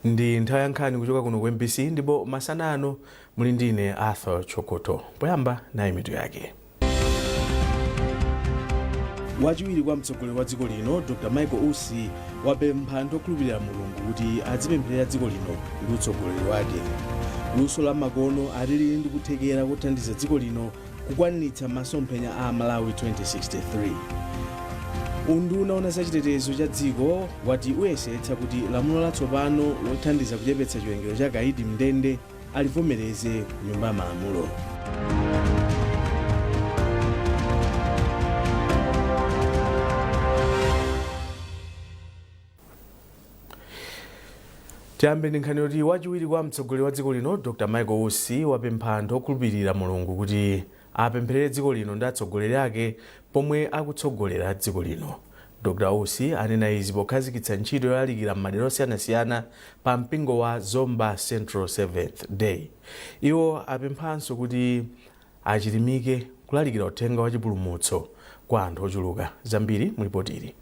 Ndi nthawi ya nkhani kuchoka kuno ku MBC, ndipo masana ano muli ndine Arthur Chokoto. Poyamba, nayi mitu yake. Wachiwiri kwa mtsogoleri wa dziko lino Dr Michael Usi wapempha anthu okhulupirira Mulungu kuti adzipempherera dziko lino ndi utsogoleri wake. Luso la makono ati lili ndi kuthekera kothandiza dziko lino kukwaniritsa masomphenya a Malawi 2063. Unduna woona za chitetezo cha dziko wati uyesetsa kuti lamulo latsopano lothandiza kuchepetsa chiwerengero cha akaidi mndende alivomereze ku Nyumba ya Malamulo. Tiyambe ndi nkhani yoti wachiwiri kwa mtsogoleri wa dziko lino Dr Michael Usi wapempha anthu okhulupirira Mulungu kuti apempherere dziko lino ndi atsogoleri ake pomwe akutsogolera dziko lino. Dr Usi anena izi pokhazikitsa ntchito yolalikira m'madera osiyanasiyana pa mpingo wa Zomba Central Seventh Day. Iwo apemphanso kuti achilimike kulalikira uthenga wa chipulumutso kwa anthu ochuluka. Zambiri mu lipoti ili.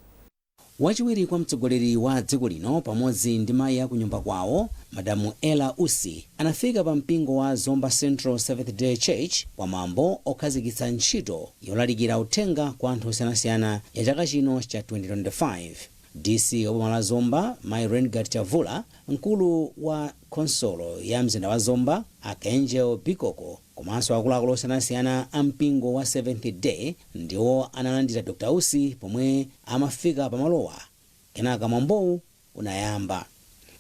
Wachiwiri kwa mtsogoleri wa dziko lino pamodzi ndi mayi akunyumba kwawo, Madamu Ella Usi, anafika pa mpingo wa Zomba Central Seventh Day Church pa mwambo okhazikitsa ntchito yolalikira uthenga kwa anthu osiyanasiyana ya chaka chino cha 2025. DC wa boma la Zomba, Mayi Rengat Chavula, mkulu wa khonsolo ya mzinda wa Zomba, Archangel Bikoko, komanso akuluakulu osiyanasiyana a mpingo wa Seventh Day ndiwo analandira Dr Usi pomwe amafika pamalowa. Kenaka mwambowu unayamba.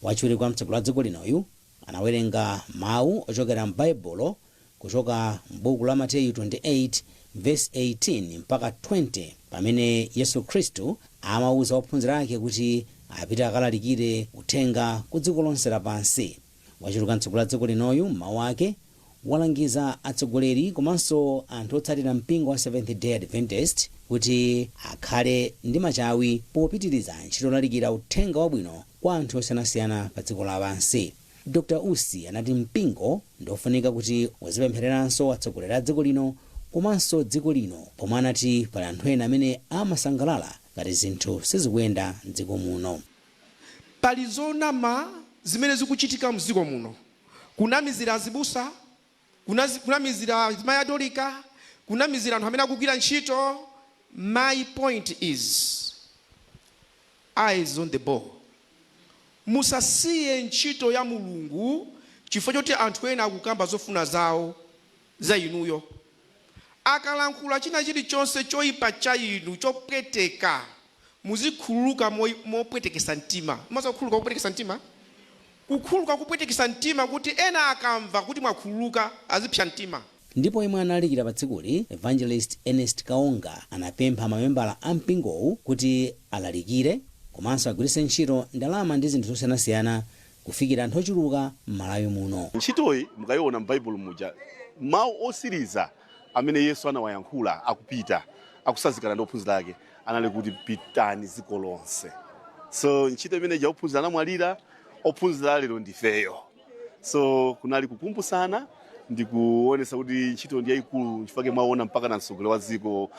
Wachiwiri kwa mtsogoleri wa dziko linoyu anawerenga mawu ochokera m'Baibulo kuchoka m'buku la Mateyu 28 vesi 18 mpaka 20 pamene Yesu Khristu amauza ophunzira ake kuti apite akalalikire uthenga ku dziko lonse lapansi. Wachiwiri kwa mtsogoleri wa dziko linoyu m'mawu ake walangiza atsogoleri komanso anthu otsatira mpingo wa Seventh Day Adventist kuti akhale ndi machawi popitiriza ntchito yolalikira uthenga wabwino kwa anthu osiyanasiyana pa dziko lapansi. Dr Usi anati mpingo ndiofunika kuti uzipemphereranso atsogoleri a dziko lino komanso dziko lino, pomwe anati pali anthu ena amene amasangalala ngati zinthu sizikuyenda m'dziko muno. Pali zonama zimene zikuchitika mdziko muno, kunamizira azibusa, kunamizira azimayi a Dorika, kunamizira anthu amene akugwira ntchito. My point is, eyes on the ball. Musasiye ntchito ya Mulungu chifukwa choti anthu ena akukamba zofuna zawo za inuyo. Akalankhula china chilichonse choipa cha inu, chopweteka, muzikhululuka mopwetekesa mtima. Mumadziwa kukhululuka kopwetekesa mtima? Kukhululuka kopwetekesa mtima kuti ena akamva kuti mwakhululuka azipsa mtima. Ndipo yemwe analalikira pa tsikuli, Evangelist Ernest Kaonga, anapempha mamembala a mpingowu kuti alalikire komanso agwiritse ntchito ndalama ndi zinthu zosiyanasiyana kufikira anthu ochuluka m'Malawi muno. Ntchitoyi mukayiona m'Baibulo muja, mawu osiriza amene Yesu anawayankhula akupita, akusazikana ndi ophunzira ake, anali kuti pitani dziko lonse. So ntchito imene ija ophunzira anamwalira, ophunzira lero ndifeyo. So kunali kukumbusana ndi kuonesa kuti ntchito ndi yayikulu, chifukwa mwaona mpaka na mtsogoleri wa dziko,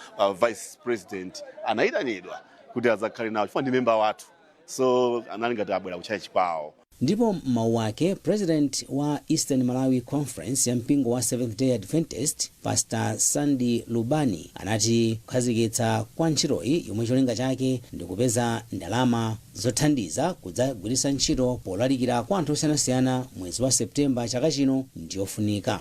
vice president, anayitanidwa kuti adzakhale nawo chifukwa ndi memba wathu, so anali ngati abwera ku church kwawo. Ndipo m'mawu ake, President wa Eastern Malawi Conference ya mpingo wa Seventh Day Adventist, Pastor Sandy Lubani, anati kukhazikitsa kwa ntchitoyi, yomwe cholinga chake ndi kupeza ndalama zothandiza kudzagwiritsa ntchito polalikira kwa anthu osiyanasiyana mwezi wa September chaka chino, ndiyofunika.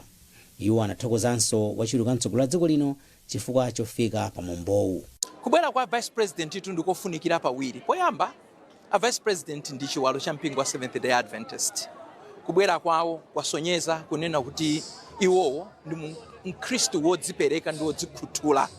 Iwo anathokozanso wachiwiri kwa mtsogoleri wa dziko lino chifukwa chofika pa mwambowu. Kubwera kwa vice president itu ndikofunikira pawiri. Poyamba, a vice president ndi chiwalo cha mpingo wa Seventh Day Adventist. Kubwera kwawo kwasonyeza kunena kuti iwowo ndi mkhristu wodzipereka ndi wodzikhuthula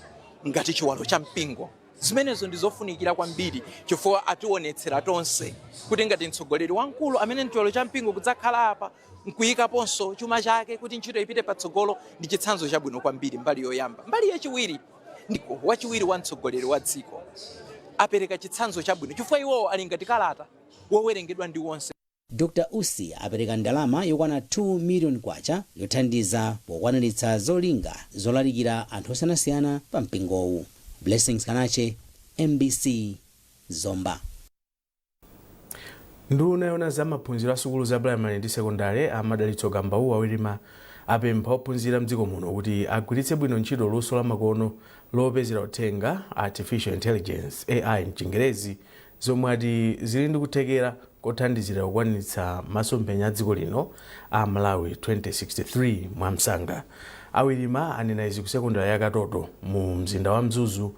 ngati chiwalo cha mpingo. Zimenezo ndi zofunikira kwambiri chifukwa ationetsera tonse kuti ngati mtsogoleri wamkulu amene ndi chiwalo cha mpingo kudzakhala apa nkuyikaponso chuma chake kuti ntchito ipite patsogolo ndi chitsanzo chabwino kwambiri, mbali yoyamba. Mbali yachiwiri, ndiko wachiwiri wa mtsogoleri wa dziko apereka chitsanzo chabwino chifukwa iwowo ali ngati kalata wowerengedwa ndi wonse. Dr Usi apereka ndalama yokwana 2 million kwacha yothandiza pokwaniritsa zolinga zolalikira anthu osiyanasiyana pa mpingowu. Blessings Kanache, MBC, Zomba. Nduna yona za maphunziro a sukulu za primary ndi sekondari, a Madalitso Kambauwa Wirima, apempha ophunzira mdziko muno kuti agwiritse bwino ntchito luso la makono lopezera uthenga, artificial intelligence, AI mchingerezi, zomwe ati zili ndi kuthekera kothandizira kukwaniritsa masomphenya a dziko lino a Malawi 2063 mwamsanga. A Wirima anena izi ku sekondari ya Katoto mu mzinda wa Mzuzu.